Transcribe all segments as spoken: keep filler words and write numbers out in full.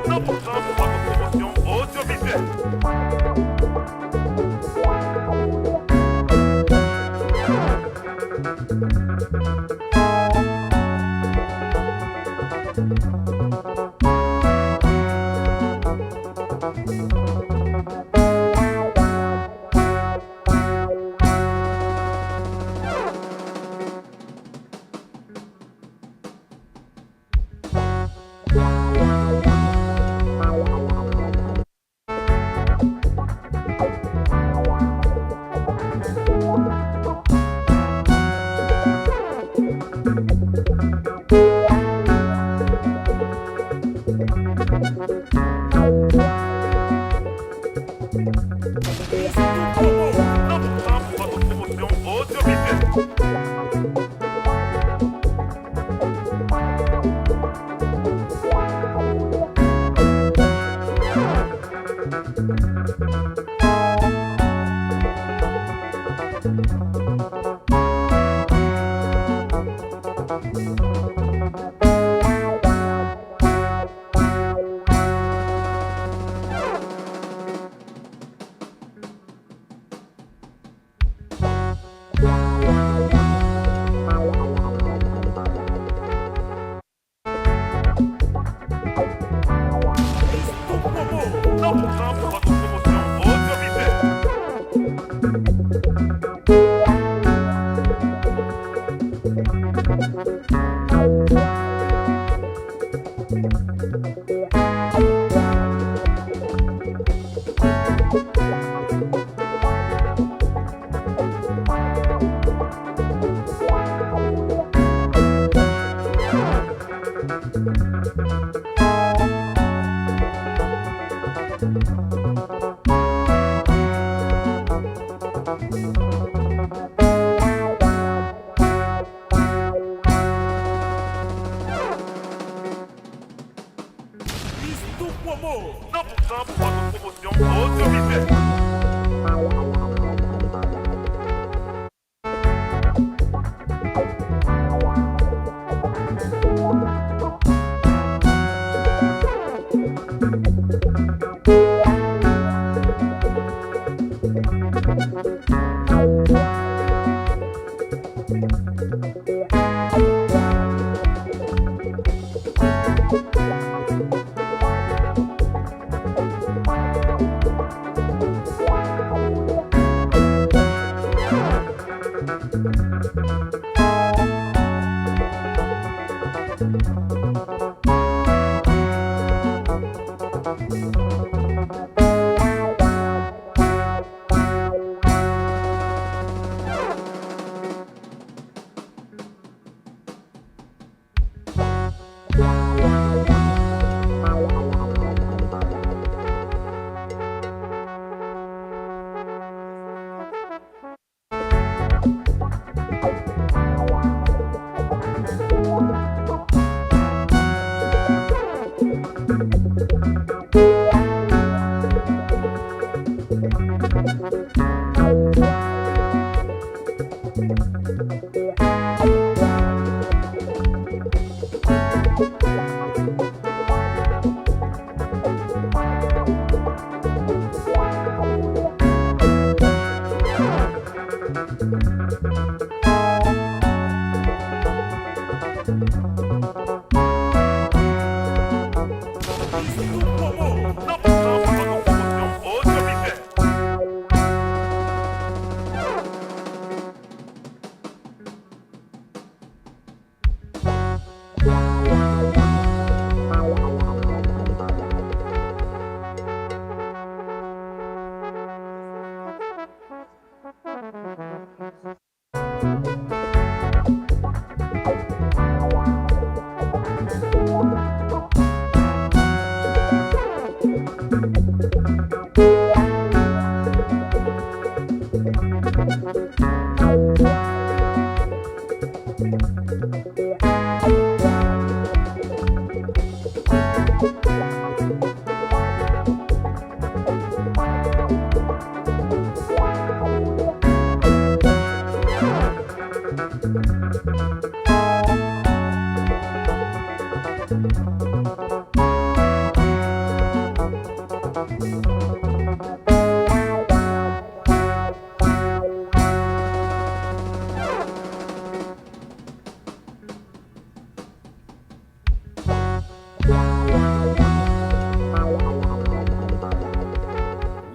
Nan tout sans pou vòt pwomosyon odyovizyèl. Nan tout sans pou vòt pwomosyon odyovizyèl. Bistou Promo. San pou san pou vòt pwomosyon odyovizyèl.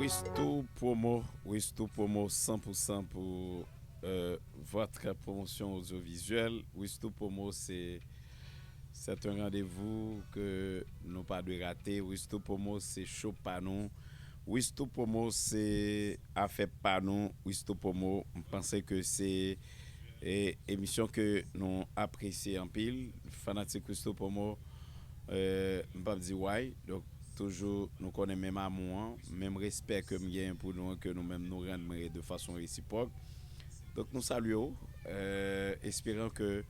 Wistou Promo, Wistou Promo san pou san pou euh, votre promotion audiovisuelle. Wistou Promo, c'est c'est un rendez-vous que nou pa dwe rate. Wistou Promo, se show pa nou. Wistou Promo, se afè pa nou. Wistou Promo, m panse ke se e, emisyon ke nou apresye anpil. Fanatik Wistou Promo, e, m p ap di way. Donk, toujou nou konnen menm amou an, menm respè ke m genyen pou nou an, ke nou menm nou rann mwen de fason resipwòk. Donk, nou salye w, e, esperan ke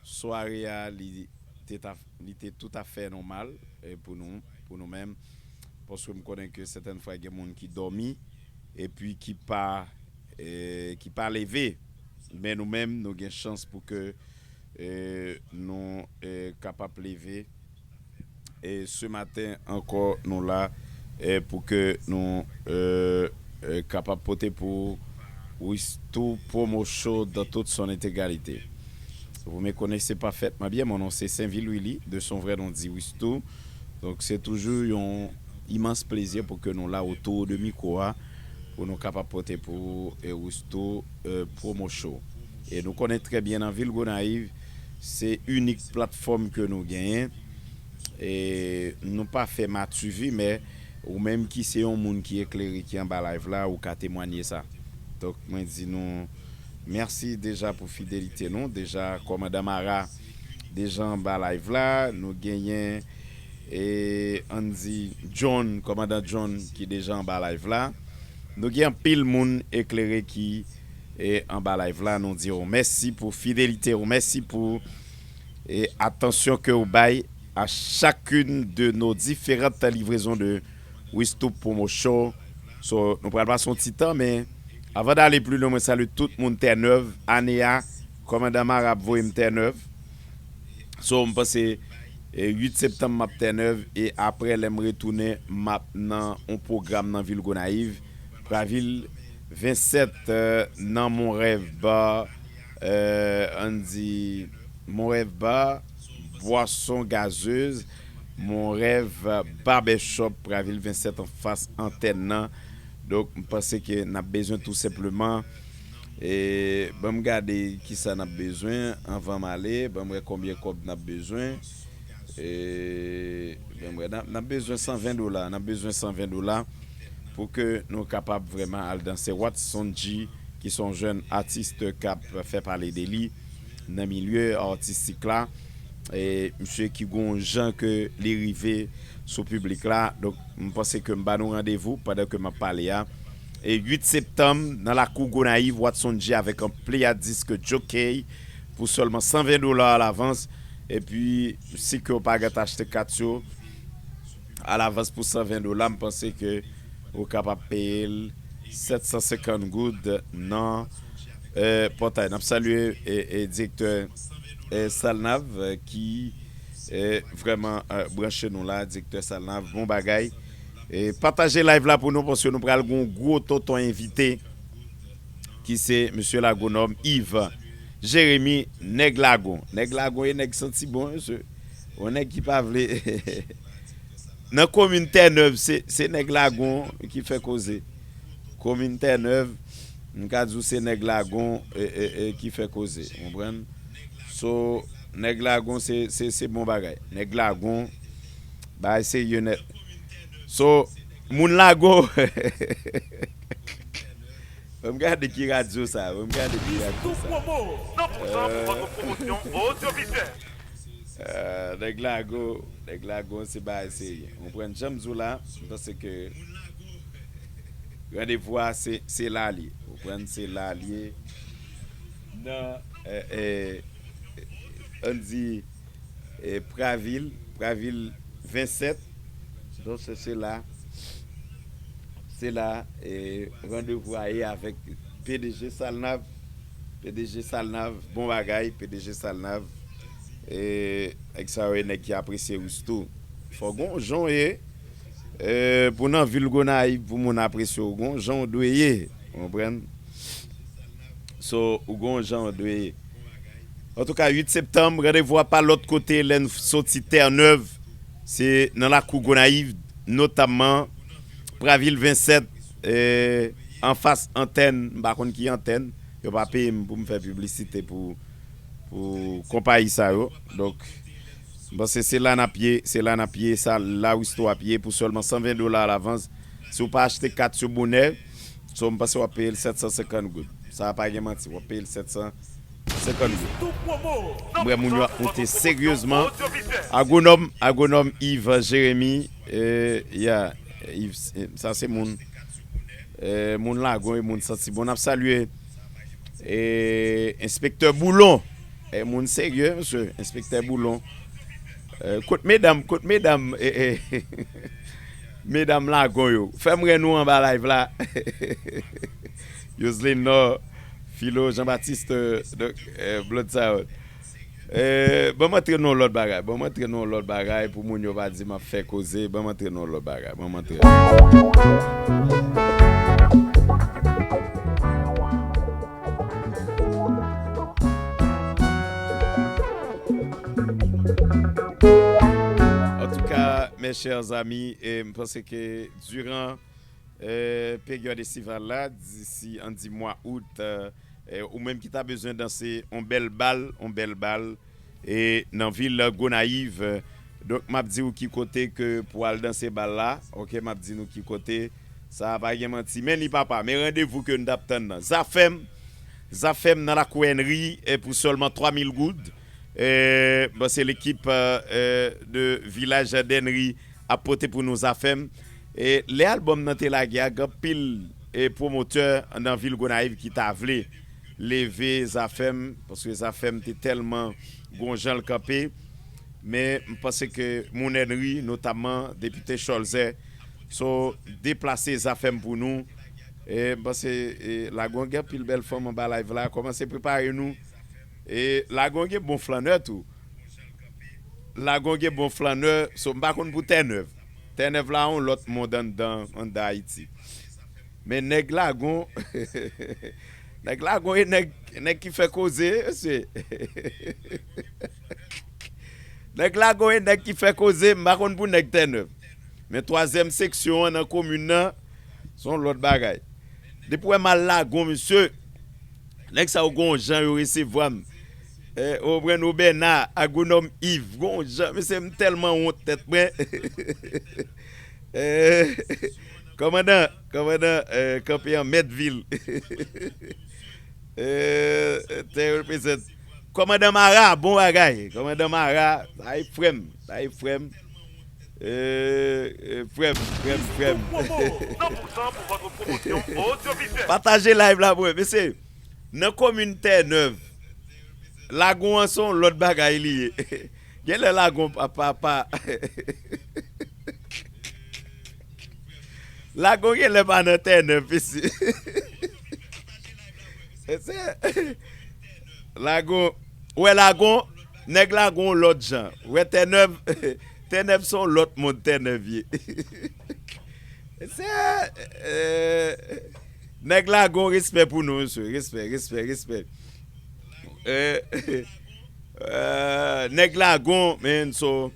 sware a, li te ta, li te toutafè nòmal, e, pou nou, pou nou menm, paske m konnen ke sètèn fwa gen moun ki dòmi, epi ki pa, e, ki pa leve, men nou menm, nou gen chans pou ke, e, nou, e, kapab leve. E ce matin ankò, nou la, e, pou ke nou, e, e, kapab pote pou Wistou Promo Show dans toute son intégralité. Vous me connaissez parfaitement bien, mon nom c'est Sainvil Willy, de son vrai nom dit Wistou. Donk, se toujou yon imans plezi pou ke nou la otou de mikwo a, pou nou kapab pote pou, e, Wistou, e, Promo Show. E nou konnen trè byen nan vil Gonayiv, se inik platfòm ke nou genyen. E nou pa fè mativi, men ou menm ki se yon moun ki eklere, ki anba live la, ou ka temwanye sa. Donk, mwen di nou mèsi deja pou fidelite nou. Deja, kòmandan Mara deja anba live la. Nou genyen, e, Andy John, kòmandan John ki deja anba live la. Nou gen anpil moun eklere ki, e, anba live la. Nou di w mèsi pou fidelite w, mèsi pou, e, atansyon ke w bay à chacune de nos différentes livraisons de Wistou Promo Show. So, nou pral pase yon ti tan, men avan dale pli lwen, mwen salye tout moun Tènèv, ane a, kòmandan Mara ap voye m Tènèv. So, m panse, e, uit septanm, m ap Tènèv, e apre, lè m retounen, m ap nan yon pwogram nan vil Gonayiv, Pravil vennsèt, e, nan Mon Rêve Bar, e, ann di, Mon Rêve Bar, bwason gazez, Mon Rêve Barbershop, Pravil vennsèt, anfas antèn nan. Donk, m panse ke n ap bezwen tou senpleman, e, ban m gade kisa n ap bezwen anvan m ale, ban m wè konbyen kòb n ap bezwen. E, ban m wè, n ap, n ap bezwen san ven dola, n ap bezwen san ven dola pou ke nou kapab vrèman al danse. Watson G, ki se yon jèn atis k ap fè pale de li nan milye atistik la. E misye ki gon jan ke li rive sou piblik la. Donk, m panse ke m ba nou randevou pandan ke m ap pale a. E uit septanm, nan lakou Gonayiv, Watson G avèk yon pleyad disk Jockey pou sèlman san ven dola alavans. Epi, si ke w pa gentan achte kat yo alavans pou san ven dola, m panse ke ou kapab peye l sèt san senkant goud nan, e, pòtay. N ap salye, e, e, direktè, e, Salnav, e, ki, e, vrèman, e, branche nou la, direktè Salnav, bon bagay. E pataje live la pou nou, paske nou pral gon gwo tonton envite, ki se mesye Lagonòm Yves Jérémy, nèg Lagon. Nèg Lagon e nèg santi bon, mesye. Yon nèg ki pa vle nan komin Tènèv, se, se nèg Lagon ki fè koze. Komin Tènèv, m ka di w se nèg Lagon, e, e, e, ki fè koze. Ou konprann? So, nèg Lagon se, se, se bon bagay. Nèg Lagon, bagay serye nèt. So, moun Lagon, Ban m gade ki radyo sa, ban m gade ki radyo sa. Nan pou san pou vòt pwomosyon odyovizwèl. Euh, nèg Lagon, nèg Lagon se bagay serye. Ou konprann jan m di w la, m panse ke randevou a se, se la l ye. Ou konprann, se la l ye. Nan, euh, euh, ann di, euh, Pravil, Pravil vennsèt. Donk se, se la, se la, euh, randevou a ye avèk P D G Salnav. P D G Salnav, bon bagay, P D G Salnav. E nèg sa yo, e nèg ki apresye Wistou. Fò gon jan w ye, e, pou nan vil Gonayiv, pou moun apresye w, gon jan w dwe ye. Ou konprann? So, ou gon jan w dwe ye. Antouka, uit septanm, randevou a pa lòt kote, lè n soti Tènèv, se nan lakou Gonayiv, notamman Pravil vennsèt, e, anfas antèn, m pa konn ki antèn, yo pa peye m pou m fè piblisite pou, pou konpayi sa yo. Donk, m panse se la n ap ye, se la n ap ye, sa la Wistou ap ye pou sèlman san ven dola alavans. Si w pa achte kat yo bonè, so m panse w ap peye l sèt san senkant goud. Sa a pa gen manti, w ap peye l sèt san senkant goud. M wè moun yo ap moute seryezman. Agwonòm, agwonòm Yves Jérémy, e, ya, Yves, e, sa se moun, e, moun Lagon e moun Santibon. N ap salye, e, enspektè Boulon. E, moun serye, mesye, enspektè Boulon. E, kot medam, kot medam, e, e, medam Lagon yo? Fè m wè nou anba live la. Yoseline Nò, Filo, Jean Baptiste, donk, e, Blood Sound. E, ban m antre nan yon lòt bagay. Ban m antre nan yon lòt bagay pou moun yo pa di m ap fè koze. Ban m antre nan yon lòt bagay. Ban m antre. Antouka, mes chers amis, e, m panse ke diran, e, peryòd estival la, disi, ann di mwa out, e, e, ou menm ki ta bezwen danse on bèl bal, on bèl bal, e, nan vil Gonayiv, e, donk, m ap di w ki kote ke pou al danse bal la, oke, m ap di nou ki kote, sa a pa gen manti, men li papa, men randevou ke n t ap tann nan. Zafèm, Zafèm nan lakou Henry, e, pou sèlman twa mil goud, e, bon, se lekip, e, e, de Vilaj Dènri ap pote pou nou Zafèm. E lè albòm nan te lage a, gen anpil, e, pwomotè nan vil Gonayiv ki ta vle leve Zafèm, paske Zafèm te tèlman gon jan l kanpe. Men m panse ke moun Henry, notamman depite Cholzè, so deplase Zafèm pou nou. E m panse, e, Lagon gen anpil bèl fanm anba live la, kòmanse prepare nou. E Lagon gen bon flannè tou. Lagon gen bon flannè, so m pa konn pou Tènèv. Tènèv la yon lòt mond anndan, anndan Ayiti. Men nèg Lagon, nèg Lagon e nèg, nèg ki fè koze, mesye. Nèg Lagon e nèg ki fè koze, m pa konn pou nèg Tènèv. Men twazyèm seksyon an nan komin nan, se yon lòt bagay. Depi w wè m al Lagon, mesye, nèg sa yo gon jan yo resevwa m. E, ou konprann, Obèna, agwonòm Yves, gon jan, mesye, m tèlman wont tèt mwen. E, kòmandan, kòmandan, e, kanpe an mèt vil. E, te reprezant. Kòmandan Mara, bon bagay. Kòmandan Mara, sa e frè m, sa e frè m. E, e, frè m, frè m, frè m. Pataje live la pou mwen, mesye. Nan komin Tènèv, Lagon an se yon lòt bagay li ye. Genlè Lagon pa, pa, pa. Lagon genlè pa nan Tènèv, mesye. Mesye, Lagon, ou wè Lagon, nèg Lagon yon lòt jan. Ou wè Tènèv, Tènèv se yon lòt mond Tènèv ye. Mesye, e, nèg Lagon, respè pou nou, mesye. Respè, respè, respè. E, e, nèg Lagon, man, so,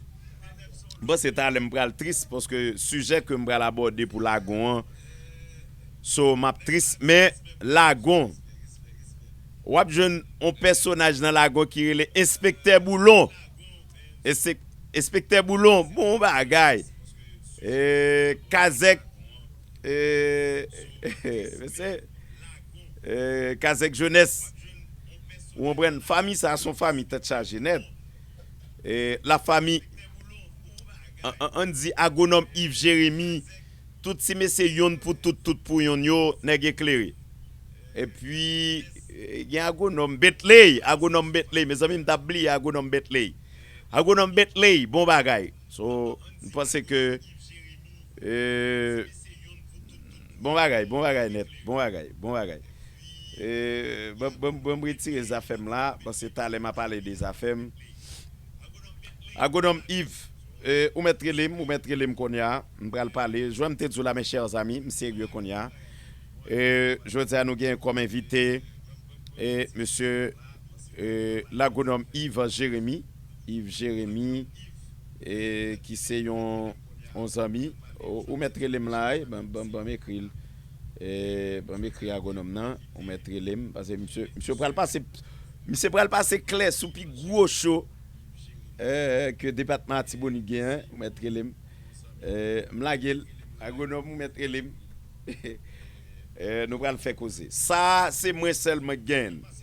m panse talè m pral tris, paske sijè ke m pral abòde pou Lagon an, so, m ap tris, men Lagon, w ap jwenn yon pèsonaj nan Lagon ki rele Enspektè Boulon. Enspek-, Enspektè Boulon, bon bagay. E, Kazèk, e, mesye, eh, Kazèk Jenès. Ou konprann? Fanmi sa a se yon fanmi tèt chaje nèt. Eh, la fanmi, an, an, ann di Agwonòm Yves Jérémy, tout ti mesye yonn pou tout, tout pou yonn yo, nèg eklere. Epi, eh, gen Agwonòm Bentley, Agwonòm Bentley, mezanmi, m t ap bliye Agwonòm Bentley. Agwonòm Bentley, bon bagay. So, m panse ke, eh, bon bagay, bon bagay nèt, bon bagay, bon bagay. Eh, ban, ban, ban m retire zafè m la, paske talè m a pale de zafè m. Agwonòm Yves, eh, ou mèt rele m, ou mèt rele m kounye a. M pral pale. Jan m te di w la, mes chers amis, m serye kounye a. Eh, jodi a, nou gen kòm envite, eh, mesye, eh, lagwonòm Yves Jérémy. Yves Jérémy, eh, ki se yon, yon zanmi. Ou, ou mèt rele m la, eh, ban, ban, ban m ekri l. Eh, ban m ekri agwonòm nan. Ou mèt rele m, paske misye, misye pral pase, misye pral pase klè sou pi gwo cho, eh, ke depatman Latibonit genyen, ou mèt rele m. Eh, m lage l, agwonòm ou mèt rele m. Eh, nou pral fè koze. Sa a, se mwen sèlman k genyen l.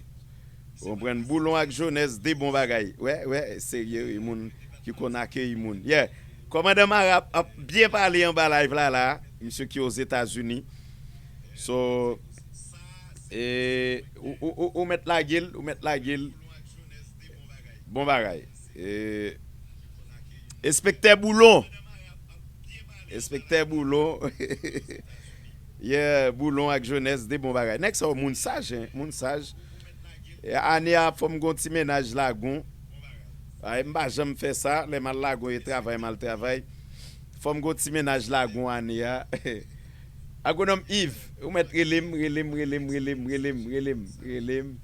Ou konprann? Boulon ak Jonès, de bon bagay. Wè, wè, serye, wi, moun ki konn akeyi moun. Yeah. Kòmandan Mara ap, ap byen pale anba live la, la. Misye ki Ozetazini. So, eh, ou, ou, ou, ou mèt lage l, ou mèt lage l. Bon bagay. Eh, Enspektè Boulon. Enspektè Boulon. Yeah, Boulon ak Jonès, de bon bagay. Nèg sa yo moun saj, hein, moun saj. E ane a, fò m gon ti mennaj lagon. Ay, m pa janm fè sa. Lè m al lagon, e travay m al travay. Fò m gon ti mennaj lagon ane a. Agwonòm Yves, ou mèt rele m, rele m, rele m, rele m, rele m, rele m, rele m.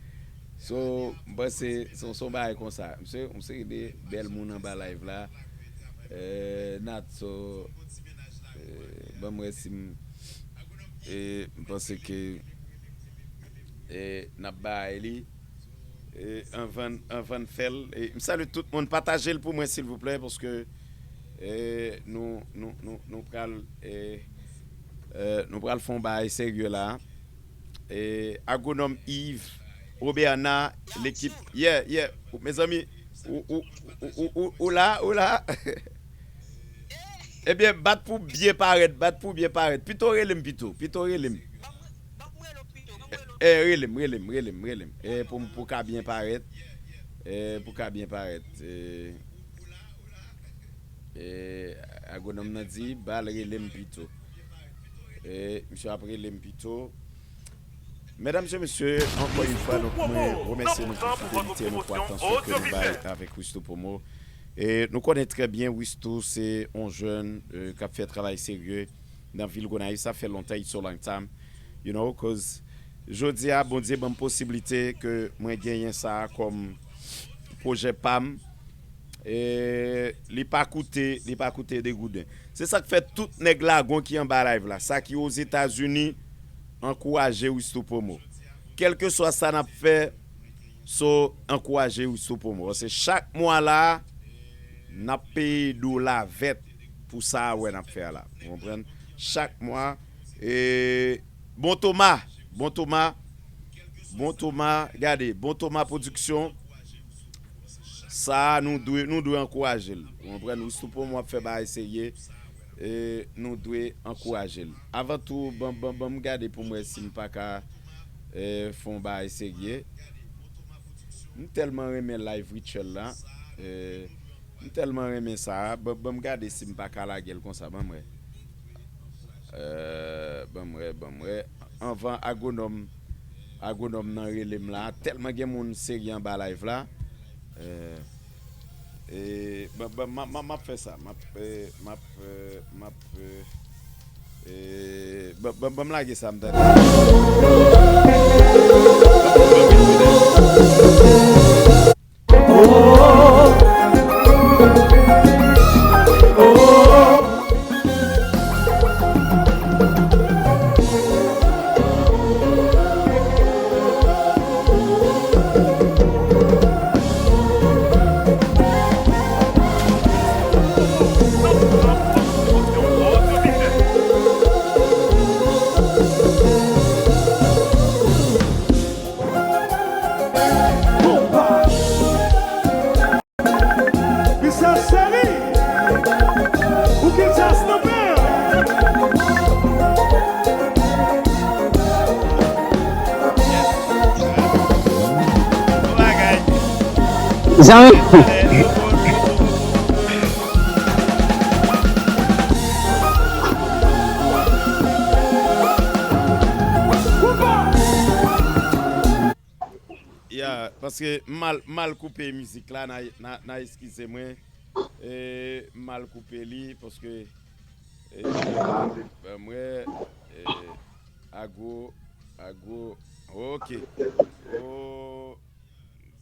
So, m panse se, se yon bagay konsa. Misye, yon seri de bèl moun anba live la. Eh, Natso, eh, ban m wè si m, eh, m panse ke, eh, n ap bay li. Eh, anvan, anvan n fè l, eh, m salye tout moun. Pataje l pou mwen, silvouplè, paske, eh, nou, nou, nou, nou pral, eh, eh, nou pral fè yon bagay serye la. Eh, Agwonòm Yves, Oberna, lekip. Yeah, yeah. Mezanmi, ou, ou, ou la, ou la. Ebyen, bat pou byen parèt, bat pou byen parèt. Pito rele m pito, pito rele m. Eh, rele m, rele m, rele m, rele m. Eh, pou, pou ka byen parèt. Eh, pou ka byen parèt. Eh, eh, agwonòm nan di, ba l rele m pito. Eh, misye ap rele m pito. Medam e mesye, ankò yon fwa, nou, mwen remèsye nou pou fidelite nou, pou atansyon ke nou bay avèk Wisto Promo. E nou konnen trè byen, Wisto se yon jèn, eh, k ap fè travay serye nan vil Gonayiv. Sa fè lontan, it's a long time, you know, cause jodi a, Bondye ban m posiblite ke mwen genyen sa kòm pwojè pa m. E li pa koute, li pa koute de gouden. Se sa k fè tout nèg lagon ki anba live la, sa ki Ozetazini, ankouraje Wisto Promo. Kèlkeswa sa n ap fè, so, ankouraje Wisto Promo. Paske chak mwa la, n ap peye dola vèt pou sa a wè n ap fè a la. Ou konprann? Chak mwa, e, Bon Toma, Bon Toma, Bon Toma, gade, Bon Toma Pwodiksyon, sa a, nou dwe, nou dwe ankouraje l. Ou konprann? Wisto Promo ap fè bagay serye, e, nou dwe ankouraje l. Avan tou, ban, ban, ban m gade pou m wè si m pa ka, e, fè yon bagay serye. M tèlman renmen live ritual la. E, m tèlman renmen sa a. Ban, ban m gade si m pa ka lage l konsa, ban m wè. E, ban m wè, ban m wè. Anvan agwonòm, agwonòm nan rele m la. Tèlman gen moun serye anba live la. E, e, ban, ban, m, m, m ap fè sa. M ap, e, m ap, e, m ap, e, e, ban, ban, ban m lage sa, m tande. Zanmi. Ya, paske m mal, m mal koupe mizik la, na, na, na eskize mwen. E, m mal koupe li, paske e, mwen, e, Ago, Ago, ok. O,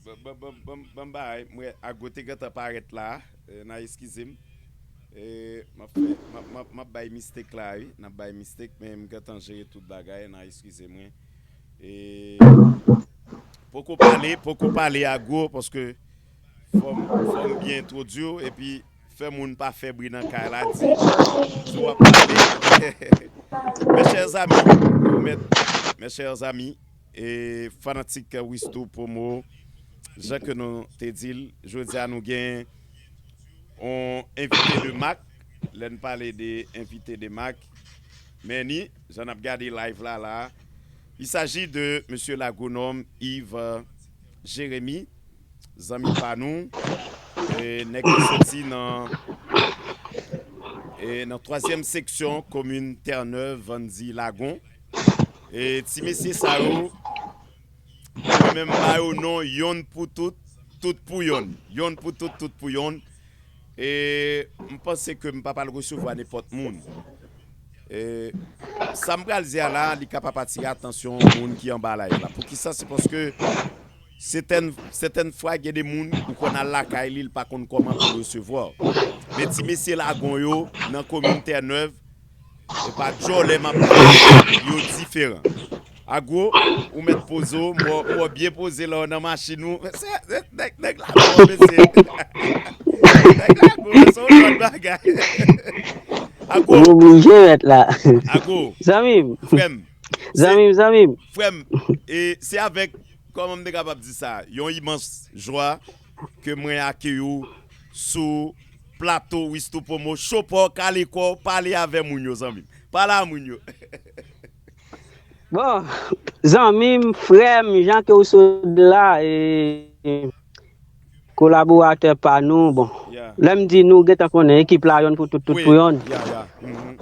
ban, ban, ban, ban, ban bagay, mwen, Ago te gentan parèt la, e, na eskize m. E, m ap fè, m ap, m ap, m ap bay mistake la, wi, n ap bay mistake, men m gentan jere tout bagay, na eskize mwen. E, poko pale, poko pale Ago, paske fò m, fò m byen entwodui w, epi fè moun pa fè bri nan kay la, di, di w ap pale. Mes chers amis, ou mèt, mes chers amis, e fanatik Wisto Promo, jan ke nou te di l, jodi a nou gen yon envite de mak. Lè n pale de envite de mak, men ni, jan n ap gade live la la, il s'agit de mesye lagwonòm Yves Jérémy, zanmi pa nou, e nèg ki soti nan e nan twazyèm seksyon komin Terre-Neuve, Vandy, Lagon. E ti mesye sa yo, mwen menm ba yo non yonn pou tout, tout pou yonn. Yonn pou tout, tout pou yonn. E m panse ke m pa pral resevwa nenpòt moun. E sa m pral di a la, li kapab atire atansyon moun ki anba live la. Poukisa? Se paske sètèn, sètèn fwa, gen de moun ou konn al lakay li, li pa konn kòman pou resevwa w. Men ti mesye Lagon yo, nan komin Terre-Neuve, e pa djòlè m ap pale, yo diferan. Ago, ou mèt poze w, m wè w byen poze la w nan machin ou. Se, se, nèg, nèg Lagon, mesye. Nèg Lagon, se yon lòt bagay. Ago, M oblije mèt la. Ago, Zanmi m. Frè m, se, Zanmi m, zanmi m. Frè m, e se avèk, kòman m te kapab di sa, yon imans jwa ke mwen akeyi w sou plato Wisto Promo. Cho pa w, kale kò w, pale avè moun yo, zanmi m. Pale a moun yo. Bon, zanmi m, frè m, jan ke w sot la, e, kolaboratè pa nou, bon. Ya. Lè m di nou, gentan konnen ekip la, yonn pou tout, tout Wi, pou yonn. Ya, ya. Mhm.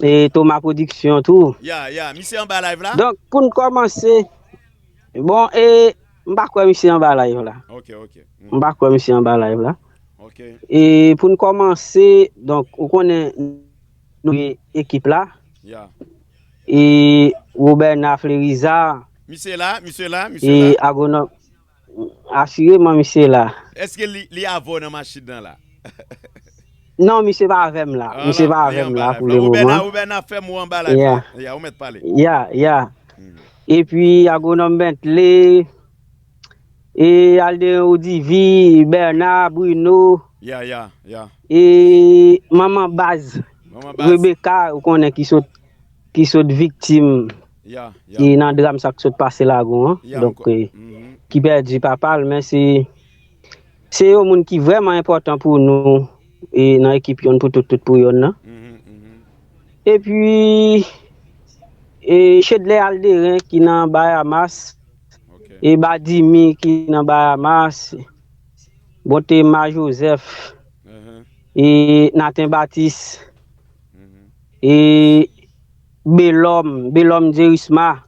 E Thomas Production tou. Ya, ya. Misye anba live la? Donk, pou n kòmanse, bon, e m pa kwè misye anba live la. Ok, ok. Mhm. M pa kwè misye anba live la. Ok. E pou n kòmanse, donk, ou konnen nou gen ekip la. Ya. E Roberna Fleriza, Misye la, misye la, misye e la. Agwonòm. Asireman, misye la. Èske li, li avè w nan machin nan la? Non, misye pa avè m la. Ah, Misye la, pa li avè m anba la live pou la. le Roberna, moman. Roberna, fè m ou anba live Ya. La. Ya, ou mèt pale. Ya, ya. Mhm. Epi Agwonòm Bentley, e Alderen Odivi, Bernard, Bruno, Ya, ya, ya. e Manman Baz, Manman Baz. Rebecca, ou konnen ki sot, ki sot viktim Ya, ya. ki nan dram sa k sot pase Lagon an. Ya, Donk, m ko- e, Mhm. ki pèdi papa l, men se, se yon moun ki vrèman enpòtan pou nou, e nan ekip yonn pou tout, tout pou yonn nan. Mhm, mhm. Epi, e Chedley Alderen ki nan Bahamas, Ok. e Badimi ki nan Bahamas, Bonte Ma Joseph, Mhm, e Nathan Batis, mhm. e Belòm, Belòm Jerisma,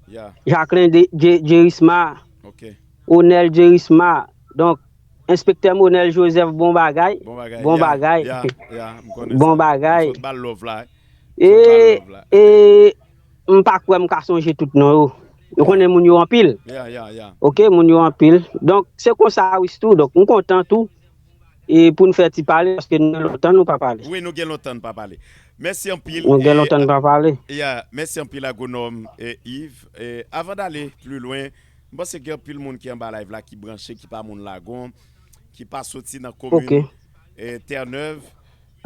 Ya, Jacquelin de, Je- Jerisma, ok. Onel Jerisma. Donk, Enspektè Monel Joseph, bon bagay. Bon bagay. Bon Ya, bagay. Ya, ya, m konnen Bon sa. Bagay. M sot ba l love la. E, M sot ba l love la. E m pa kwè m ka sonje tout non yo. Nou konnen moun yo anpil. Ya, ya, ya. Ok, moun yo anpil. Donk, se konsa, Wisto. Donk, m kontan tou. E pou n fè ti pale, paske nou gen lontan nou pa pale. Wi, nou gen lontan n pa pale. Mèsi anpil. Nou gen E, lontan nou pa pale. Ya, mèsi anpil, Agwonòm, e, Yves. E, avan dale pli lwen, m panse gen anpil moun ki anba live la, ki branche, ki pa moun Lagon, ki pa soti nan komin, Ok. e, Terre-Neuve.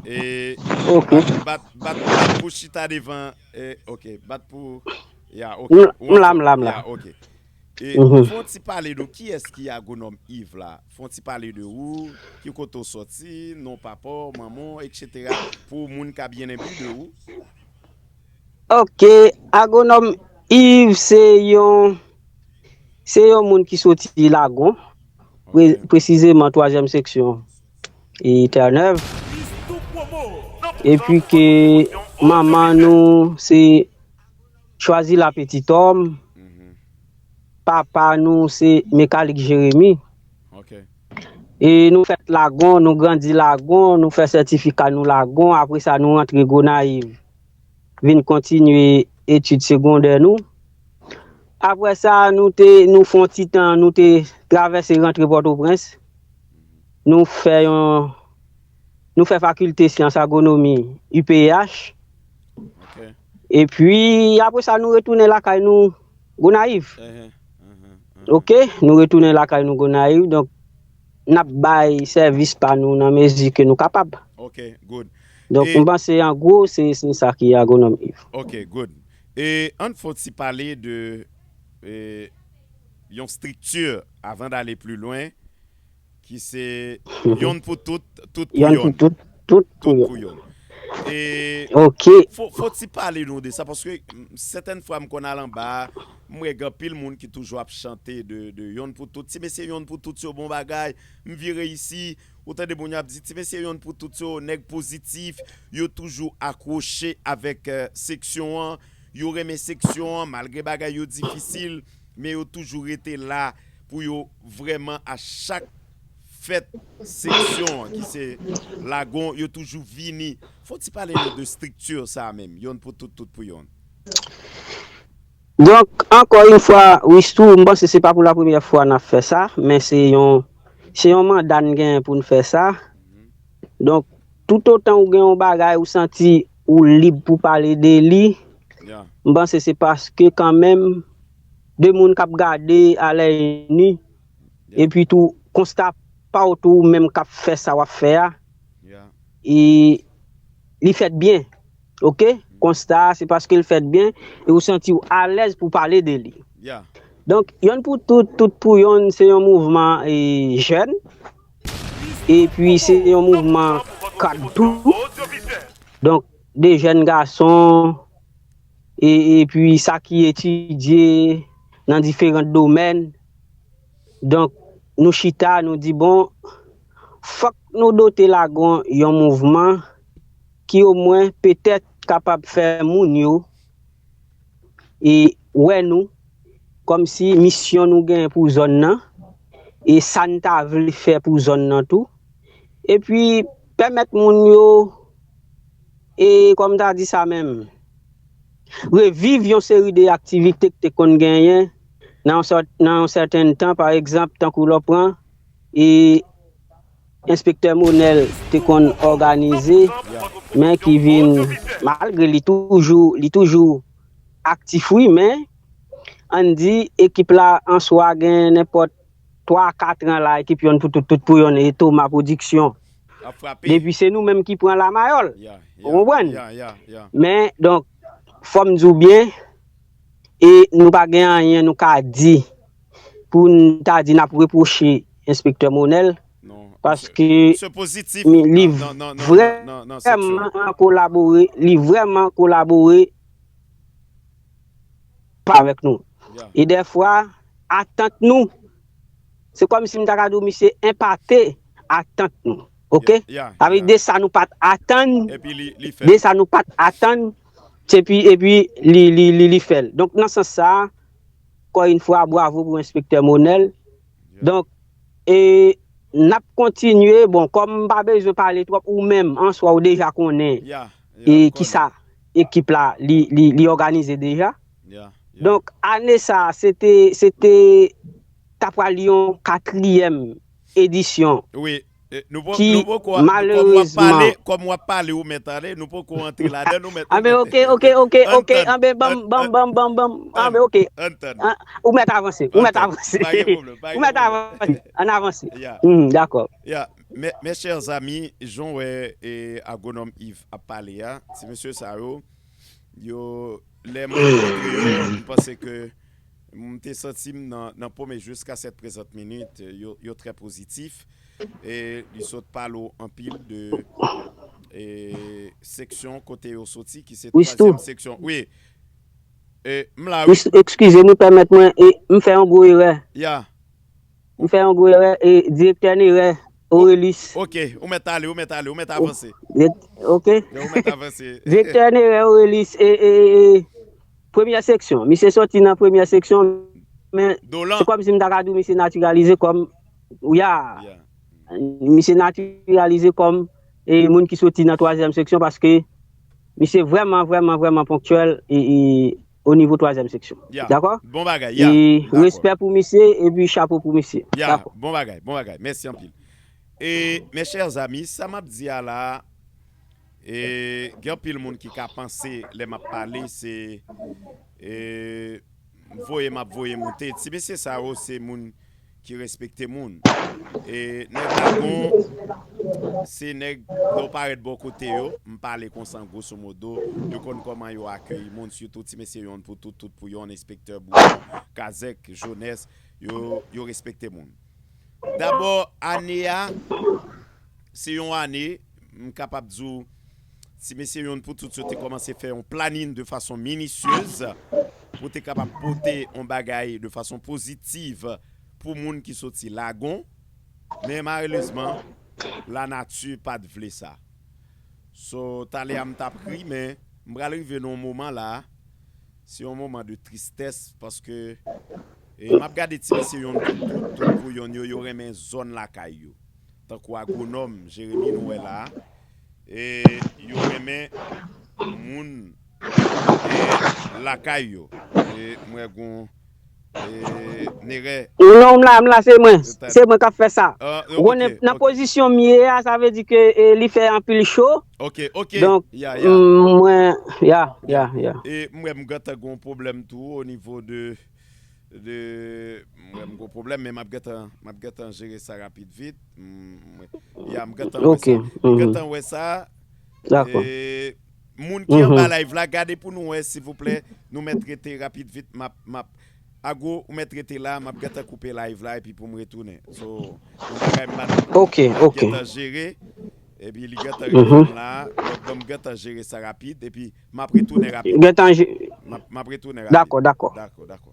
E Ok. bat, bat, bat, bat pou chita devan. E, ok, bat pou. Ya, ok. M- Ou m la, ansanm. m la, m la. Ya, ok. E Mhm. Fè yon ti pale de ou. Kiyès ki Agwonòm Yves la? Fè yon ti pale de ou. Ki kote w soti, non papa w, manman w, et cetera. Pou moun ka byen enpi de ou. Ok, Agwonòm Yves se yon, se yon moun ki soti Lagon. pre- presizeman twazyèm seksyon e Tènèv, epi ke manman nou se Chwazila Petitòm, papa nou se Mekalik Jeremi. E nou fèt Lagon, nou grandi Lagon, nou fè sètifika nou Lagon, apre sa nou rantre Gonayiv, vin kontinye etid segondè nou. Apre sa, nou te, nou fè yon ti tan, nou te travèse rantre Pòtoprens. Nou fè yon, nou fè fakilte syans agronomi U P H. Epi, apre sa, nou retounen lakay nou, Gonayiv. Oke, nou retounen lakay nou, Gonayiv. Donk, n ap bay sèvis pa nou nan mezi ke nou kapab. Donk, m panse, an gwo, se, se sa ki Agwonòm Yves. Ok, good. E ann fè yon ti pale de e, yon strikti avan n ale pli lwen, ki se yonn pou tout, tout pou Yonn pou yonn. Tout, tout Tout pou pou yonn. Yonn. E Ok. Fò, fò ti pale nou de sa, paske sètèn fwa m konn al anba, m wè gen anpil moun ki toujou ap chante de, de yonn pou tout. Ti mesye yonn pou tout yo bon bagay, m vire isi, ou tande moun yo ap di, ti mesye yonn pou tout yo, nèg pozitif, yo toujou akwoche avèk eh, seksyon an, yo renmen seksyon an, malgre bagay yo difisil, men yo toujou rete la pou yo vrèman a chak fèt seksyon an, ki se Lagon, yo toujou vini. Fò ti pale nou de strikti sa menm, yonn pou tout, tout pou yonn. Donk, ankò yon fwa, Wistou, m panse se pa pou la premyè fwa n ap fè sa, men se yon, se yon manda n gen pou n fè sa. Donk, toutotan ou gen yon bagay ou santi ou lib pou pale de li, m panse se paske kanmenm de moun k ap gade alè ini, epi tou konsta pa w tou ou menm k ap fè sa w ap fè a, e li fèt byen. Ok? Konsta a, se paske l fèt byen e ou santi w alèz pou pale de li. Donk, yonn pou tout, tout pou yonn, se yon mouvman e, jèn. Epi se yon mouvman kad tou. Donk, de jèn gason, e, epi sa ki etidye nan diferan domèn. Donk, nou chita, nou di, bon, fòk nou dote Lagon yon mouvman ki omwen petèt kapab fè moun yo e wè nou kòmsi misyon nou genyen pou zòn nan e sa n ta vle fè pou zòn nan tou. Epi pèmèt moun yo e kòm m ta di sa menm, reviv yon seri de aktivite k te konn genyen nan yon sèt- nan yon sèten tan, pa egzanp, tankou lè w pran e enspektè Monèl te konn òganize, men ki vin, malgre li toujou, li toujou aktif, wi, men ann di ekip la an swa gen nenpòt twa, kat an la, ekip yonn pou tout, tout pou yonn, e Toma Pwodiksyon. Depi se nou menm ki pran lamayòl. Ou konprann? Men, donk, fò m di w byen, e nou pa gen anyen nou ka di pou n ta di n ap repwoche enspektè Monèl, paske li vrèman kolabore, li vrèman kolabore pa avèk nou. E dèfwa, atant nou, se kòmsi m ta ka di w misye enpate atant nou. Ok? Sa vle di de sa nou pa t atann, de sa nou pa t atann, epi, epi li, li, li, li fè l. Donk, nan sans sa a, ankò yon fwa, bwavo pou enspektè Monèl. Donk, e n ap kontinye, bon, kòm m pa bezwen pale twòp, ou menm, an swa, ou deja konnen e kisa ekip la, li, li, li òganize deja. Donk, ane sa a, se te, se te ta pral yon katriyèm edisyon ki malerezman. Kòm w ap pale, ou mèt ale, nou poko antre ladan, nou mèt. Anben, ok, ok, ok, ok, anben, ban m, ban m, ban m, ban m, ban m, anben, ok. Ou mèt avanse, ou mèt avanse. Ou mèt avanse, ann avanse. Dakò. Ya, mes chers amis, jan w wè e, Agwonòm Yves ap pale a, ti mesye sa yo, yo, lè m rankontre yo, m panse ke m te santi m nan, nan pwomès jiska sèt prezant minit, yo, yo trè pozitif. E li sot pale w anpil de e, seksyon kote yo soti, ki se twazyèm seksyon. Wi. E, m la, wi. Eskize m, ou pèmèt mwen, e, m fè yon gwo erè. Ya. m fè yon gwo erè, e, direktè Nerè Aurelis. Ok, ou mèt ale, ou mèt ale, ou mèt avanse. Ok. Ou mèt avanse. Direktè Nerè Aurelis, e, e, e, e, premyè seksyon. Misye soti nan premyè seksyon, men se kòm si m ta ka di w misye natiralize kòm, ya, misye natiralize kòm e moun ki soti nan twazyèm seksyon, paske misye vrèman, vrèman, vrèman ponktyèl e, e o nivo twazyèm seksyon. Dakò? Bon bagay, ya. E respè pou misye, epi chapo pou misye. Ya, bon bagay, bon bagay. Mèsi anpil. E, mes chers amis, sa m ap di a la, e, gen anpil moun ki ka panse lè m ap pale, se, e, voye m ap voye moute. Ti mesye sa yo, se moun ki respekte moun. E nèg lagon, se nèg, lè w parèt bò kote yo, m pale konsa gwoso modo, yo konn kòman yo akeyi moun, sitou ti mesye yonn pou tout, tout pou yonn, enspektè Bouyon, Kazèk, Jonès, yo, yo respekte moun. Dabò, ane a, se yon ane, m kapab di w, ti mesye yonn pou tout yo te kòmanse fè yon planin de fason minisyez pou te kapab pote yon bagay de fason pozitiv pou moun ki soti lagon, men malerezman, lanati pa t vle sa. So, talè a m t ap ri, men m pral rive nan yon moman la, se yon moman de tristès, paske e m ap gade ti mesye yonn pou tout, tout pou yonn yo, yo renmen zòn lakay yo. Tankou agwonòm Jeremi nou wè la, e yo renmen moun e lakay yo. E m wè gon e Nerè. Non, m la, m la, se mwen. Se mwen k ap fè sa. Ou konnen, nan pozisyon m ye a, sa vle di ke e, li fè anpil cho. Ok, ok. Donk, ya, ya. Mm, mwen, ya, ya, ya. E m wè m gentan gon pwoblèm tou o nivo de de mwen m gon pwoblèm, men m ap gentan m ap gentan jere sa rapid vit. Ya, m gentan wè sa. M gentan wè sa. Dakò. Moun ki anba live la, gade pou nou wè, silvouplè, nou mèt rete rapid vit. M ap, m ap, Agwo, ou mèt rete la, m ap gentan koupe live la epi pou m retounen. So, yon bagay m pa t gentan jere. Epi li gentan rive la, donk ban m gentan jere sa rapid, epi m ap retounen rapid. Gentan je... M ap, m ap retounen rapid. Dakò, dakò. Dakò, dakò.